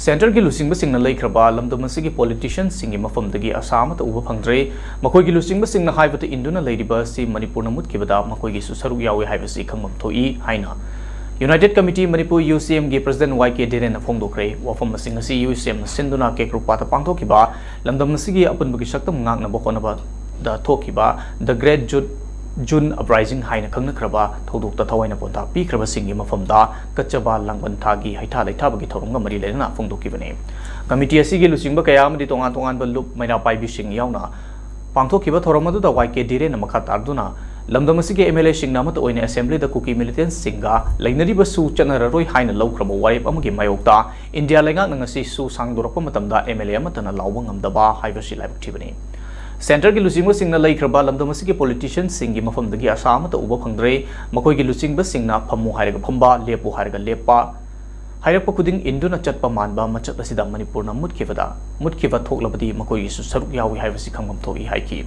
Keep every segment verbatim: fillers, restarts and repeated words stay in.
ꯁꯦꯟꯇꯔꯒꯤ ꯂꯨꯆꯤꯡꯕꯁꯤꯡꯅ ꯂꯩꯈ꯭ꯔꯕ ꯂꯝꯗꯝ ꯑꯁꯤꯒꯤ ꯄꯣꯂꯤꯇꯤꯁꯤꯌꯟꯁꯤꯡꯒꯤ ꯃꯐꯝꯗꯒꯤ ꯑꯁꯥ ꯑꯃꯠꯇ ꯎꯕ ꯐꯪꯗ꯭ꯔꯦ꯫ ꯃꯈꯣꯏꯒꯤ ꯂꯨꯆꯤꯡꯕꯁꯤꯡꯅ ꯍꯥꯏꯕꯗ ꯏꯟꯗꯨꯅ ꯂꯩꯔꯤꯕ ꯑꯁꯤ ꯃꯅꯤꯄꯨꯔꯅ ꯃꯨꯠꯈꯤꯕꯗ ꯃꯈꯣꯏꯒꯤꯁꯨ ꯁꯔꯨꯛ ꯌꯥꯎꯏ ꯍꯥꯏꯕꯁꯤ ꯈꯪꯐꯝ ꯊꯣꯛꯏ ꯍꯥꯏꯅ United Committee Manipur, UCM, ꯒꯤ President Y K Dhirenꯅ ꯐꯣꯡꯗꯣꯛꯈ꯭ꯔꯦ꯫ ꯋꯥꯐꯝ ꯑꯁꯤꯡ ꯑꯁꯤ UCMꯅ ꯁꯤꯟꯗꯨꯅ ꯀꯦꯀ꯭ꯔꯨꯄꯥꯠꯇ ꯄꯥꯡꯊꯣꯛꯈꯤꯕ ꯂꯝꯗꯝ ꯑꯁꯤꯒꯤ ꯑꯄꯨꯟꯕꯒꯤ ꯁꯛꯇꯝ ꯉꯥꯛꯅꯕ ꯍꯣꯠꯅꯕꯗ ꯊꯣꯛꯈꯤꯕ The Great June Uprising ꯍꯥꯏꯅ ꯈꯪꯅꯈ꯭ꯔꯕ ꯊꯧꯗꯣꯛꯇ ꯊꯋꯥꯏꯅ ꯄꯣꯟꯊꯥ ꯄꯤꯈ꯭ꯔꯕꯁꯤꯡꯒꯤ ꯃꯐꯝꯗ ꯀꯠꯆꯕ ꯂꯥꯡꯕꯟ ꯊꯥꯒꯤ ꯍꯩꯊꯥ ꯂꯩꯊꯥꯕꯒꯤ ꯊꯧꯔꯝꯒ ꯃꯔꯤ ꯂꯩꯅꯅ ꯐꯣꯡꯗꯣꯛꯈꯤꯕꯅꯤ꯫ ꯀꯃꯤꯇꯤ ꯑꯁꯤꯒꯤ ꯂꯨꯆꯤꯡꯕ ꯀꯌꯥ ꯑꯃꯗꯤ ꯇꯣꯉꯥꯟ ꯇꯣꯉꯥꯟꯕ ꯂꯨꯞ ꯃꯩꯔꯥ ꯄꯥꯏꯕꯤꯁꯤꯡ ꯌꯥꯎꯅ ꯄꯥꯡꯊꯣꯛꯈꯤꯕ ꯊꯧꯔꯝ ꯑꯗꯨꯗ Y K Dhirenꯅ ꯃꯈꯥ ꯇꯥꯗꯨꯅ ꯂꯝꯗꯝ ꯑꯁꯤꯒꯤ MLAꯁꯤꯡꯅ ꯑꯃꯠꯇ ꯑꯣꯏꯅ ꯑꯦꯁꯦꯝꯕ꯭ꯂꯤꯗ ꯀꯨꯀꯤ ꯃꯤꯂꯤꯇꯦꯟꯁꯤꯡꯒ ꯂꯩꯅꯔꯤꯕꯁꯨ ꯆꯠꯅꯔꯔꯣꯏ ꯍꯥꯏꯅ ꯂꯧꯈ꯭ꯔꯕ ꯋꯥꯔꯦꯞ ꯑꯃꯒꯤ ꯃꯥꯌꯣꯛꯇ ꯏꯟꯗꯤꯌꯥ ꯂꯩꯉꯥꯛꯅ ꯉꯁꯤ ꯁꯨ ꯁꯥꯡꯗꯣꯔꯛꯄ ꯃꯇꯝꯗ MLA ꯑꯃꯠꯇꯅ ꯂꯥꯎꯕ ꯉꯝꯗꯕ ꯍꯥꯏꯕꯁꯤ ꯂꯥꯏꯕꯛ ꯊꯤꯕꯅꯤ꯫ ꯁꯦꯟꯇꯔꯒꯤ ꯂꯨꯆꯤꯡꯕꯁꯤꯡꯅ ꯂꯩꯈ꯭ꯔꯕ ꯂꯝꯗꯝ ꯑꯁꯤꯒꯤ ꯄꯣꯂꯤꯇꯤꯁꯤꯌꯟꯁꯤꯡꯒꯤ ꯃꯐꯝꯗꯒꯤ ꯑꯁꯥ ꯑꯃꯠꯇ ꯎꯕ ꯐꯪꯗ꯭ꯔꯦ꯫ ꯃꯈꯣꯏꯒꯤ ꯂꯨꯆꯤꯡꯕꯁꯤꯡꯅ ꯐꯝꯃꯨ ꯍꯥꯏꯔꯒ ꯐꯝꯕ, ꯂꯦꯞꯄꯨ ꯍꯥꯏꯔꯒ ꯂꯦꯞꯄ, ꯍꯥꯏꯔꯛꯄ ꯈꯨꯗꯤꯡ ꯏꯟꯗꯨꯅ ꯆꯠꯄ ꯃꯥꯟꯕ ꯃꯆꯠ ꯑꯁꯤꯗ ꯃꯅꯤꯄꯨꯔꯅ ꯃꯨꯠꯈꯤꯕꯗ, ꯃꯨꯠꯈꯤꯕ ꯊꯣꯛꯂꯕꯗꯤ ꯃꯈꯣꯏꯒꯤꯁꯨ ꯁꯔꯨꯛ ꯌꯥꯎꯏ ꯍꯥꯏꯕꯁꯤ ꯈꯪꯐꯝ ꯊꯣꯛꯏ ꯍꯥꯏꯈꯤ꯫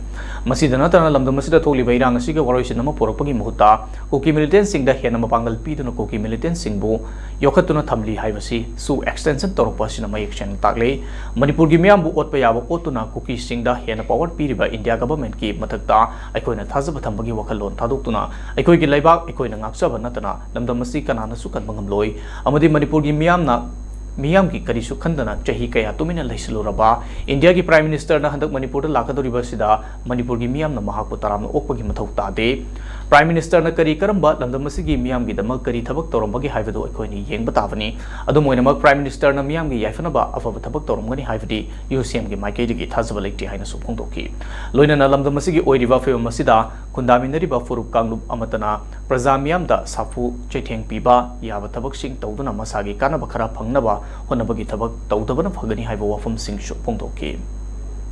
ꯃꯁꯤꯗ ꯅꯠꯇꯅ ꯂꯝꯗꯝ ꯑꯁꯤꯗ ꯊꯣꯛꯂꯤꯕ ꯏꯔꯥꯡ ꯑꯁꯤꯒꯤ ꯋꯥꯔꯣꯏꯁꯤꯟ ꯑꯃ ꯄꯨꯔꯛꯄꯒꯤ ꯃꯍꯨꯠꯇ ꯀꯨꯀꯤ ꯃꯤꯂꯤꯇꯦꯟꯁꯤꯡꯗ ꯍꯦꯟꯅ ꯃꯄꯥꯡꯒꯜ ꯄꯤꯗꯨꯅ ꯀꯨꯀꯤ ꯃꯤꯂꯤꯇꯦꯟꯁꯤꯡꯕꯨ ꯌꯣꯛꯈꯠꯇꯨꯅ ꯊꯝꯂꯤ ꯍꯥꯏꯕꯁꯤꯁꯨ ꯑꯦꯛꯁꯇꯦꯟꯁꯟ ꯇꯧꯔꯛꯄ ꯑꯁꯤꯅ ꯃꯌꯦꯛ ꯁꯦꯡꯅ ꯇꯥꯛꯂꯦ꯫ ꯃꯅꯤꯄꯨꯔꯒꯤ ꯃꯤꯌꯥꯝꯕꯨ ꯑꯣꯠꯄ ꯌꯥꯕ ꯑꯣꯠꯇꯨꯅ ꯀꯨꯀꯤꯁꯤꯡꯗ ꯍꯦꯟꯅ ꯄꯥꯋꯔ ꯄꯤꯔꯤꯕ ꯏꯟꯗꯤꯌꯥ ꯒꯚꯔꯟꯃꯦꯟꯠꯀꯤ ꯃꯊꯛꯇ ꯑꯩꯈꯣꯏꯅ ꯊꯥꯖꯕ ꯊꯝꯕꯒꯤ ꯋꯥꯈꯜꯂꯣꯟ ꯊꯥꯗꯣꯛꯇꯨꯅ ꯑꯩꯈꯣꯏꯒꯤ ꯂꯩꯕꯥꯛ ꯑꯩꯈꯣꯏꯅ ꯉꯥꯛꯆꯕ ꯅꯠꯇꯅ ꯂꯝꯗꯝ ꯑꯁꯤ ꯀꯅꯥꯅꯁꯨ ꯀꯟꯕ ꯉꯝꯂꯣꯏ ꯑꯃꯗꯤ ꯃꯅꯤꯄꯨꯔꯒꯤ ꯃꯤꯌꯥꯝꯅ, ꯃꯤꯌꯥꯝꯒꯤ ꯀꯔꯤꯁꯨ ꯈꯟꯗꯅ ꯆꯍꯤ ꯀꯌꯥ ꯇꯨꯃꯤꯟꯅ ꯂꯩꯁꯤꯜꯂꯨꯔꯕ ꯏꯟꯗꯤꯌꯥꯒꯤ Prime Ministerꯅ ꯍꯟꯗꯛ ꯃꯅꯤꯄꯨꯔꯗ ꯂꯥꯛꯀꯗꯧꯔꯤꯕ ꯑꯁꯤꯗ ꯃꯅꯤꯄꯨꯔꯒꯤ ꯃꯤꯌꯥꯝꯅ ꯃꯍꯥꯛꯄꯨ ꯇꯔꯥꯝꯅ ꯑꯣꯛꯄꯒꯤ ꯃꯊꯧ ꯇꯥꯗꯦ꯫ Prime Ministerꯅ ꯀꯔꯤ ꯀꯔꯝꯕ ꯂꯝꯗꯝ ꯑꯁꯤꯒꯤ ꯃꯤꯌꯥꯝꯒꯤꯗꯃꯛ ꯀꯔꯤ ꯊꯕꯛ ꯇꯧꯔꯝꯕꯒꯦ ꯍꯥꯏꯕꯗꯨ ꯑꯩꯈꯣꯏꯅ ꯌꯦꯡꯕ ꯇꯥꯕꯅꯤ꯫ ꯑꯗꯨꯝ ꯑꯣꯏꯅꯃꯛ Prime Ministerꯅ ꯃꯤꯌꯥꯝꯒꯤ ꯌꯥꯏꯐꯅꯕ ꯑꯐꯕ ꯊꯕꯛ ꯇꯧꯔꯝꯒꯅꯤ ꯍꯥꯏꯕꯗꯤ UCMꯒꯤ ꯃꯥꯏꯀꯩꯗꯒꯤ ꯊꯥꯖꯕ ꯂꯩꯇꯦ ꯍꯥꯏꯅꯁꯨ ꯐꯣꯡꯗꯣꯛꯈꯤ꯫ ꯂꯣꯏꯅꯅ ꯂꯝꯗꯝ ꯑꯁꯤꯒꯤ ꯑꯣꯏꯔꯤꯕ ꯐꯤꯕꯝ ꯑꯁꯤꯗ ꯈꯨꯟꯗꯥꯃꯤꯟꯅꯔꯤꯕ ꯐꯨꯔꯨꯞ ꯀꯥꯡꯂꯨꯞ ꯑꯃꯠꯇꯅ ꯄ꯭ꯔꯖꯥ ꯃꯤꯌꯥꯝꯗ ꯁꯥꯐꯨ ꯆꯩꯊꯦꯡ ꯄꯤꯕ ꯌꯥꯕ ꯊꯕꯛꯁꯤꯡ ꯇꯧꯗꯨꯅ ꯃꯁꯥꯒꯤ ꯀꯥꯟꯅꯕ ꯈꯔ ꯐꯪꯅꯕ ꯍꯣꯠꯅꯕꯒꯤ ꯊꯕꯛ ꯇꯧꯗꯕꯅ ꯐꯒꯅꯤ ꯍꯥꯏꯕ ꯋꯥꯐꯝꯁꯤꯡꯁꯨ ꯐꯣꯡꯗꯣꯛꯈꯤ꯫